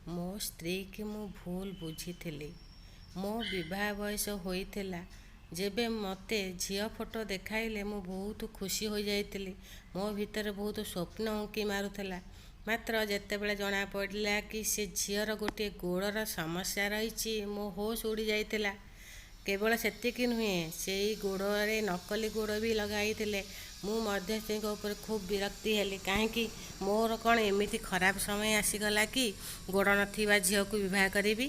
ମୋ ସ୍ତ୍ରୀକି ମୁଁ ଭୁଲ୍ ବୁଝିଥିଲି। ମୋ ବିବାହ ବୟସ ହୋଇଥିଲା। ଯେବେ ମୋତେ ଝିଅ ଫଟୋ ଦେଖାଇଲେ ମୁଁ ବହୁତ ଖୁସି ହୋଇଯାଇଥିଲି। ମୋ ଭିତରେ ବହୁତ ସ୍ୱପ୍ନ ଉଙ୍କି ମାରୁଥିଲା। ମାତ୍ର ଯେତେବେଳେ ଜଣାପଡ଼ିଲା କି ସେ ଝିଅର ଗୋଟିଏ ଗୋଡ଼ର ସମସ୍ୟା ରହିଛି, ମୋ ହୋସ୍ ଉଡ଼ିଯାଇଥିଲା। କେବଳ ସେତିକି ନୁହେଁ, ସେଇ ଗୋଡ଼ରେ ନକଲି ଗୋଡ଼ ବି ଲଗାଇଥିଲେ। ମୁଁ ମଧ୍ୟସ୍ଥିଙ୍କ ଉପରେ ଖୁବ୍ ବିରକ୍ତି ହେଲି। କାହିଁକି ମୋର କ'ଣ ଏମିତି ଖରାପ ସମୟ ଆସିଗଲା କି ଗୋଡ଼ ନଥିବା ଝିଅକୁ ବିବାହ କରିବି?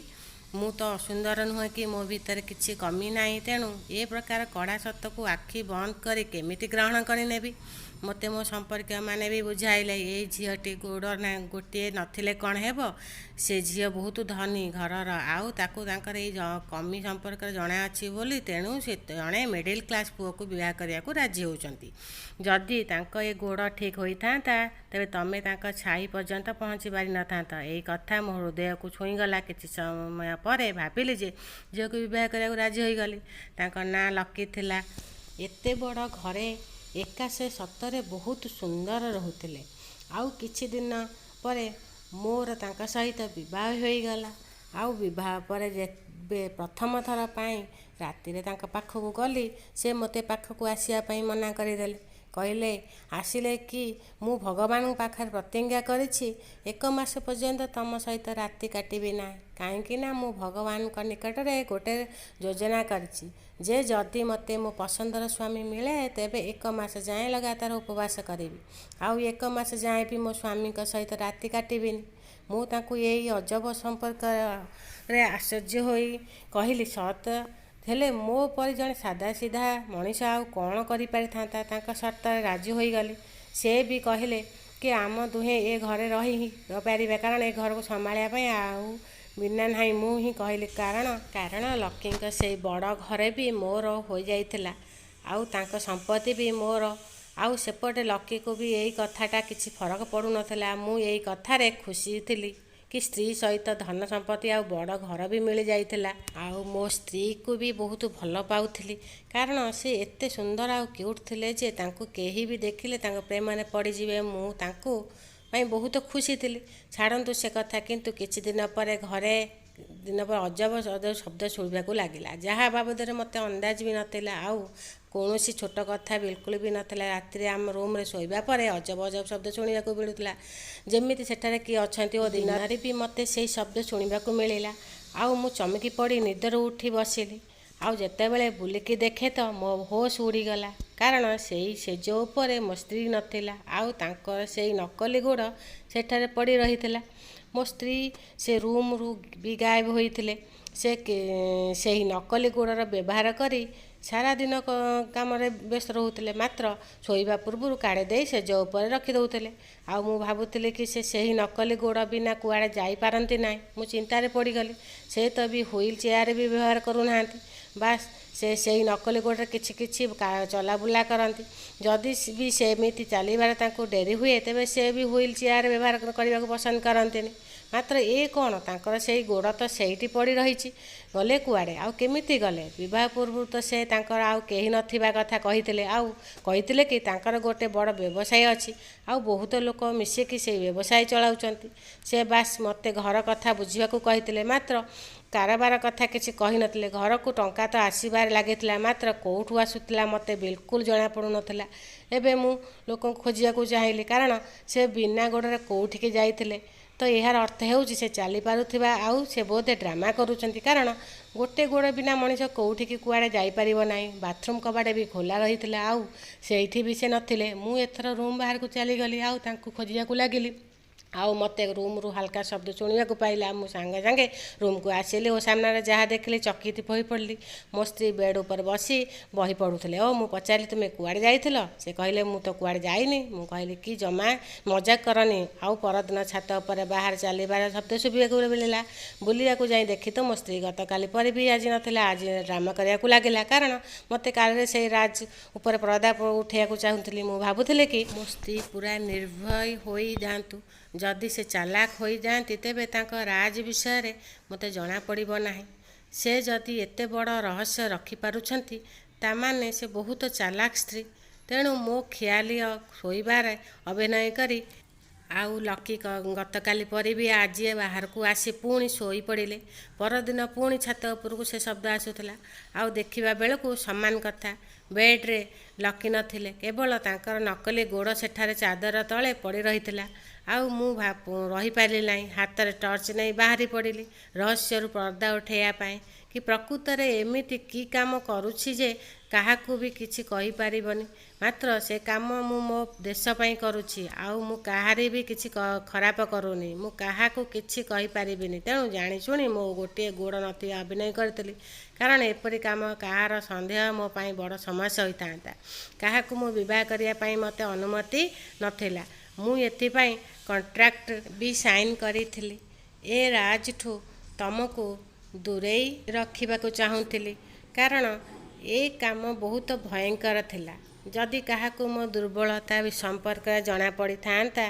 ମୁଁ ତ ଅସୁନ୍ଦର ନୁହେଁ କି ମୋ ଭିତରେ କିଛି କମି ନାହିଁ, ତେଣୁ ଏ ପ୍ରକାର କଡ଼ା ସତକୁ ଆଖି ବନ୍ଦ କରି କେମିତି ଗ୍ରହଣ କରିନେବି? ମୋତେ ମୋ ସମ୍ପର୍କୀୟମାନେ ବି ବୁଝାଇଲେ, ଏଇ ଝିଅଟି ଗୋଡ଼ ନା ଗୋଟିଏ ନଥିଲେ କ'ଣ ହେବ, ସେ ଝିଅ ବହୁତ ଧନୀ ଘରର, ଆଉ ତାକୁ ତାଙ୍କର ଏଇ କମି ସମ୍ପର୍କରେ ଜଣାଅଛି ବୋଲି ତେଣୁ ସେ ଜଣେ ମିଡ଼ିଲ୍ କ୍ଲାସ୍ ପୁଅକୁ ବିବାହ କରିବାକୁ ରାଜି ହେଉଛନ୍ତି। ଯଦି ତାଙ୍କ ଏ ଗୋଡ଼ ଠିକ୍ ହୋଇଥାନ୍ତା, ତେବେ ତମେ ତାଙ୍କ ଛାଇ ପର୍ଯ୍ୟନ୍ତ ପହଞ୍ଚି ପାରିନଥାନ୍ତ। ଏଇ କଥା ମୋ ହୃଦୟକୁ ଛୁଇଁଗଲା। କିଛି ସମୟ ପରେ ଭାବିଲି ଯେ ଝିଅକୁ ବିବାହ କରିବାକୁ ରାଜି ହୋଇଗଲି। ତାଙ୍କ ନାଁ ଲକି ଥିଲା। ଏତେ ବଡ଼ ଘରେ ଏକା ସେ ସତରେ ବହୁତ ସୁନ୍ଦର ରହୁଥିଲେ। ଆଉ କିଛି ଦିନ ପରେ ମୋର ତାଙ୍କ ସହିତ ବିବାହ ହୋଇଗଲା। ଆଉ ବିବାହ ପରେ ଯେବେ ପ୍ରଥମ ଥର ପାଇଁ ରାତିରେ ତାଙ୍କ ପାଖକୁ ଗଲି, ସେ ମୋତେ ପାଖକୁ ଆସିବା ପାଇଁ ମନା କରିଦେଲେ। କହିଲେ ଆସିଲେ କି ମୁଁ ଭଗବାନଙ୍କ ପାଖରେ ପ୍ରତିଜ୍ଞା କରିଛି, ଏକ ମାସ ପର୍ଯ୍ୟନ୍ତ ତମ ସହିତ ରାତି କାଟିବି ନାହିଁ। କାହିଁକି ନା ମୁଁ ଭଗବାନଙ୍କ ନିକଟରେ ଗୋଟେ ଯୋଜନା କରିଛି ଯେ ଯଦି ମୋତେ ମୋ ପସନ୍ଦର ସ୍ୱାମୀ ମିଳେ, ତେବେ ଏକ ମାସ ଯାଏଁ ଲଗାତାର ଉପବାସ କରିବି, ଆଉ ଏକ ମାସ ଯାଏଁ ବି ମୋ ସ୍ୱାମୀଙ୍କ ସହିତ ରାତି କାଟିବିନି। ମୁଁ ତାଙ୍କୁ ଏଇ ଅଜବ ସମ୍ପର୍କରେ ଆଶ୍ଚର୍ଯ୍ୟ ହୋଇ କହିଲି, ସତ ହେଲେ ମୋ ପରି ଜଣେ ସାଦା ସିଧା ମଣିଷ ଆଉ କ'ଣ କରିପାରିଥାନ୍ତା? ତାଙ୍କ ସର୍ତ୍ତରେ ରାଜି ହୋଇଗଲି। ସେ ବି କହିଲେ କି ଆମ ଦୁହେଁ ଏ ଘରେ ରହି ପାରିବା, କାରଣ ଏ ଘରକୁ ସମ୍ଭାଳିବା ପାଇଁ ଆଉ ବିନା ନାହିଁ। ମୁଁ ହିଁ କହିଲି, କାରଣ ଲକିଙ୍କ ସେଇ ବଡ଼ ଘରେ ବି ମୋର ହୋଇଯାଇଥିଲା, ଆଉ ତାଙ୍କ ସମ୍ପତ୍ତି ବି ମୋର। ଆଉ ସେପଟେ ଲକିକୁ ବି ଏଇ କଥାଟା କିଛି ଫରକ ପଡ଼ୁନଥିଲା। ମୁଁ ଏଇ କଥାରେ ଖୁସି ଥିଲି କି ସ୍ତ୍ରୀ ସହିତ ଧନ ସମ୍ପତ୍ତି ଆଉ ବଡ଼ ଘର ବି ମିଳିଯାଇଥିଲା। ଆଉ ମୋ ସ୍ତ୍ରୀକୁ ବି ବହୁତ ଭଲ ପାଉଥିଲି, କାରଣ ସେ ଏତେ ସୁନ୍ଦର ଆଉ କ୍ୟୁଟ୍ ଥିଲେ ଯେ ତାଙ୍କୁ କେହି ବି ଦେଖିଲେ ତାଙ୍କ ପ୍ରେମରେ ପଡ଼ିଯିବେ। ମୁଁ ତାଙ୍କୁ ପାଇଁ ବହୁତ ଖୁସି ଥିଲି। ଛାଡ଼ନ୍ତୁ ସେ କଥା। କିନ୍ତୁ କିଛି ଦିନ ପରେ ଘରେ ଦିନ ପରେ ଅଜବ ଅଜବ ଶବ୍ଦ ଶୁଣିବାକୁ ଲାଗିଲା, ଯାହା ବାବଦରେ ମୋତେ ଅନ୍ଦାଜ ବି ନଥିଲା, ଆଉ କୌଣସି ଛୋଟ କଥା ବିଲକୁଲ ବି ନଥିଲା। ରାତିରେ ଆମ ରୁମ୍ରେ ଶୋଇବା ପରେ ଅଜବ ଅଜବ ଶବ୍ଦ ଶୁଣିବାକୁ ମିଳୁଥିଲା, ଯେମିତି ସେଠାରେ କିଏ ଅଛନ୍ତି, ଓ ଦିନରେ ବି ମୋତେ ସେଇ ଶବ୍ଦ ଶୁଣିବାକୁ ମିଳିଲା। ଆଉ ମୁଁ ଚମକି ପଡ଼ି ନିଦରୁ ଉଠି ବସିଲି। ଆଉ ଯେତେବେଳେ ବୁଲିକି ଦେଖେ ତ ମୋ ହୋସ୍ ଉଡ଼ିଗଲା, କାରଣ ସେଇ ଶେଯ ଉପରେ ମୋ ସ୍ତ୍ରୀ ନଥିଲା, ଆଉ ତାଙ୍କର ସେଇ ନକଲି ଗୋଡ଼ ସେଠାରେ ପଡ଼ି ରହିଥିଲା। ମୋ ସ୍ତ୍ରୀ ସେ ରୁମ୍ରୁ ବି ଗାୟବ ହୋଇଥିଲେ। ସେ ସେହି ନକଲି ଗୋଡ଼ର ବ୍ୟବହାର କରି ସାରାଦିନ କାମରେ ବ୍ୟସ୍ତ ରହୁଥିଲେ, ମାତ୍ର ଶୋଇବା ପୂର୍ବରୁ କାଢ଼ି ଦେଇ ଶେଯ ଉପରେ ରଖିଦେଉଥିଲେ। ଆଉ ମୁଁ ଭାବୁଥିଲି କି ସେ ସେହି ନକଲି ଗୋଡ଼ ବିନା କୁଆଡ଼େ ଯାଇପାରନ୍ତି ନାହିଁ। ମୁଁ ଚିନ୍ତାରେ ପଡ଼ିଗଲି। ସେ ତ ବି ହ୍ୱିଲ୍ ଚେୟାର ବି ବ୍ୟବହାର କରୁନାହାନ୍ତି, ବାସ୍ ସେ ସେଇ ନକଲି ଗୋଡ଼ରେ କିଛି କିଛି ଚଲାବୁଲା କରନ୍ତି। ଯଦି ବି ସେମିତି ଚାଲିବାରେ ତାଙ୍କୁ ଡେରି ହୁଏ, ତେବେ ସେ ବି ହ୍ୱିଲ୍ ଚେୟାର ବ୍ୟବହାର କରିବାକୁ ପସନ୍ଦ କରନ୍ତିନି। ମାତ୍ର ଏ କ'ଣ? ତାଙ୍କର ସେଇ ଗୋଡ଼ ତ ସେଇଠି ପଡ଼ି ରହିଛି। ଗଲେ କୁଆଡ଼େ ଆଉ କେମିତି ଗଲେ? ବିବାହ ପୂର୍ବରୁ ତ ସେ ତାଙ୍କର ଆଉ କେହି ନଥିବା କଥା କହିଥିଲେ, ଆଉ କହିଥିଲେ କି ତାଙ୍କର ଗୋଟେ ବଡ଼ ବ୍ୟବସାୟ ଅଛି, ଆଉ ବହୁତ ଲୋକ ମିଶିକି ସେଇ ବ୍ୟବସାୟ ଚଳାଉଛନ୍ତି। ସେ ବାସ୍ ମୋତେ ଘର କଥା ବୁଝିବାକୁ କହିଥିଲେ, ମାତ୍ର କାରବାର କଥା କିଛି କହିନଥିଲେ। ଘରକୁ ଟଙ୍କା ତ ଆସିବାରେ ଲାଗିଥିଲା, ମାତ୍ର କେଉଁଠୁ ଆସୁଥିଲା ମୋତେ ବିଲକୁଲ ଜଣାପଡ଼ୁନଥିଲା। ଏବେ ମୁଁ ଲୋକଙ୍କୁ ଖୋଜିବାକୁ ଚାହିଁଲି, କାରଣ ସେ ବିନା ଗୋଡ଼ରେ କେଉଁଠିକି ଯାଇଥିଲେ ତ ଏହାର ଅର୍ଥ ହେଉଛି ସେ ଚାଲିପାରୁଥିବା, ଆଉ ସେ ବୋଧେ ଡ୍ରାମା କରୁଛନ୍ତି, କାରଣ ଗୋଟେ ଗୋଡ଼ ବିନା ମଣିଷ କେଉଁଠିକି କୁଆଡ଼େ ଯାଇପାରିବ ନାହିଁ। ବାଥରୁମ୍ କବାଟ ବି ଖୋଲା ରହିଥିଲା, ଆଉ ସେଇଠି ବି ସେ ନଥିଲେ। ମୁଁ ଏଥର ରୁମ୍ ବାହାରକୁ ଚାଲିଗଲି ଆଉ ତାଙ୍କୁ ଖୋଜିବାକୁ ଲାଗିଲି। ଆଉ ମୋତେ ରୁମ୍ରୁ ହାଲକା ଶବ୍ଦ ଶୁଣିବାକୁ ପାଇଲା। ମୁଁ ସାଙ୍ଗେ ସାଙ୍ଗେ ରୁମ୍କୁ ଆସିଲି ଓ ସାମ୍ନାରେ ଯାହା ଦେଖିଲି ଚକିତ ହୋଇପଡ଼ିଲି। ମୋ ସ୍ତ୍ରୀ ବେଡ଼୍ ଉପରେ ବସି ବହି ପଢ଼ୁଥିଲେ ଓ ମୁଁ ପଚାରିଲି, ତୁମେ କୁଆଡ଼େ ଯାଇଥିଲ? ସେ କହିଲେ, ମୁଁ ତ କୁଆଡ଼େ ଯାଇନି। ମୁଁ କହିଲି କି ଜମା ମଜାକ କରନି। ଆଉ ପରଦିନ ଛାତ ଉପରେ ବାହାରେ ଚାଲିବାର ଶବ୍ଦ ଶୁଭିବାକୁ ମିଳିଲା। ବୁଲିବାକୁ ଯାଇ ଦେଖି ତ ମୋ ସ୍ତ୍ରୀ ଗତକାଲି ପରି ବି ଆଜି ନଥିଲା। ଆଜି ଡ୍ରାମା କରିବାକୁ ଲାଗିଲା, କାରଣ ମୋତେ କାଳରେ ସେଇ ରାଜ ଉପରେ ପରଦା ଉଠେଇବାକୁ ଚାହୁଁଥିଲି। ମୁଁ ଭାବୁଥିଲି କି ମୋ ସ୍ତ୍ରୀ ପୁରା ନିର୍ଭୟ ହୋଇଯାଆନ୍ତୁ। ଯଦି ସେ ଚାଲାକ ହୋଇଯାଆନ୍ତି, ତେବେ ତାଙ୍କ ରାଜ ବିଷୟରେ ମୋତେ ଜଣାପଡ଼ିବ ନାହିଁ। ସେ ଯଦି ଏତେ ବଡ଼ ରହସ୍ୟ ରଖିପାରୁଛନ୍ତି, ତାମାନେ ସେ ବହୁତ ଚାଲାକ ସ୍ତ୍ରୀ। ତେଣୁ ମୋ ଖିଆଲି ଶୋଇବାରେ ଅଭିନୟ କରି ଆଉ ଲକି ଗତକାଲି ପରି ବି ଆଜି ବାହାରକୁ ଆସି ପୁଣି ଶୋଇପଡ଼ିଲେ। ପରଦିନ ପୁଣି ଛାତ ଉପରକୁ ସେ ଶବ୍ଦ ଆସୁଥିଲା। ଆଉ ଦେଖିବା ବେଳକୁ ସମାନ କଥା, ବେଡ଼୍ରେ ଲକି ନଥିଲେ, କେବଳ ତାଙ୍କର ନକଲି ଗୋଡ଼ ସେଠାରେ ଚାଦର ତଳେ ପଡ଼ି ରହିଥିଲା। ଆଉ ମୁଁ ରହିପାରିଲି ନାହିଁ। ହାତରେ ଟର୍ଚ୍ଚ ନେଇ ବାହାରି ପଡ଼ିଲି ରହସ୍ୟରୁ ପର୍ଦ୍ଦା ଉଠେଇବା ପାଇଁ କି ପ୍ରକୃତରେ ଏମିତି କି କାମ କରୁଛି ଯେ କାହାକୁ ବି କିଛି କହିପାରିବନି। ମାତ୍ର ସେ କାମ ମୁଁ ମୋ ଦେଶ ପାଇଁ କରୁଛି, ଆଉ ମୁଁ କାହାରି ବି କିଛି ଖରାପ କରୁନି। ମୁଁ କାହାକୁ କିଛି କହିପାରିବିନି। ତେଣୁ ଜାଣିଶୁଣି ମୋ ଗୋଟିଏ ଗୋଡ଼ ନଥିବା ଅଭିନୟ କରିଥିଲି, କାରଣ ଏପରି କାମ କାହାର ସନ୍ଦେହ ମୋ ପାଇଁ ବଡ଼ ସମସ୍ୟା ହୋଇଥାନ୍ତା। କାହାକୁ ମୁଁ ବିବାହ କରିବା ପାଇଁ ମୋତେ ଅନୁମତି ନଥିଲା। ମୁଁ ଏଥିପାଇଁ କଣ୍ଟ୍ରାକ୍ଟ ବି ସାଇନ୍ କରିଥିଲି। ଏ ରାଜ୍ଠୁ ତମକୁ ଦୂରେଇ ରଖିବାକୁ ଚାହୁଁଥିଲି, କାରଣ ଏ କାମ ବହୁତ ଭୟଙ୍କର ଥିଲା। ଯଦି କାହାକୁ ମୋ ଦୁର୍ବଳତା ସମ୍ପର୍କରେ ଜଣାପଡ଼ିଥାନ୍ତା,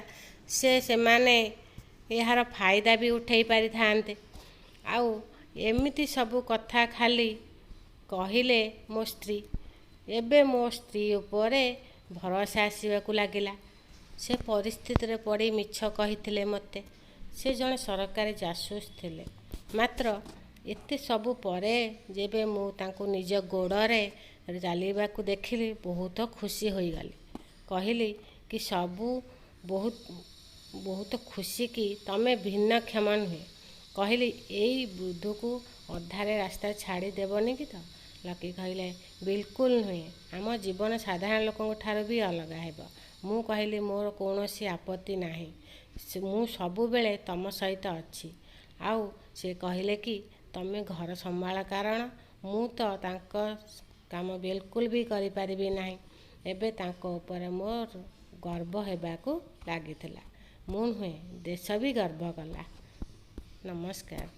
ସେମାନେ ଏହାର ଫାଇଦା ବି ଉଠେଇ ପାରିଥାନ୍ତେ। ଆଉ ଏମିତି ସବୁ କଥା ଖାଲି କହିଲେ ମୋ ସ୍ତ୍ରୀ। ଏବେ ମୋ ସ୍ତ୍ରୀ ଉପରେ ଭରସା ଆସିବାକୁ ଲାଗିଲା। ସେ ପରିସ୍ଥିତିରେ ପଡ଼ି ମିଛ କହିଥିଲେ ମୋତେ। ସେ ଜଣେ ସରକାରୀ ଜାସୁସ ଥିଲେ। ମାତ୍ର ଏତେ ସବୁ ପରେ ଯେବେ ମୁଁ ତାଙ୍କୁ ନିଜ ଗୋଡ଼ରେ ଚାଲିବାକୁ ଦେଖିଲି, ବହୁତ ଖୁସି ହୋଇଗଲି। କହିଲି କି ସବୁ ବହୁତ ବହୁତ ଖୁସି କି ତମେ ଭିନ୍ନକ୍ଷମ ନୁହେଁ। କହିଲି, ଏଇ ବୃଦ୍ଧକୁ ଅଧାରେ ରାସ୍ତାରେ ଛାଡ଼ି ଦେବନି କି ତ? ଲକି କହିଲେ, ବିଲକୁଲ ନୁହେଁ। ଆମ ଜୀବନ ସାଧାରଣ ଲୋକଙ୍କ ଠାରୁ ବି ଅଲଗା ହେବ। ମୁଁ କହିଲି, ମୋର କୌଣସି ଆପତ୍ତି ନାହିଁ, ମୁଁ ସବୁବେଳେ ତମ ସହିତ ଅଛି। ଆଉ ସେ କହିଲେ କି ତମେ ଘର ସମ୍ଭାଳ, କାରଣ ମୁଁ ତ ତାଙ୍କ କାମ ବିଲକୁଲ ବି କରିପାରିବି ନାହିଁ। ଏବେ ତାଙ୍କ ଉପରେ ମୋର ଗର୍ବ ହେବାକୁ ଲାଗିଥିଲା। ମୁଁ ନୁହେଁ, ଦେଶ ବି ଗର୍ବ କଲା। ନମସ୍କାର।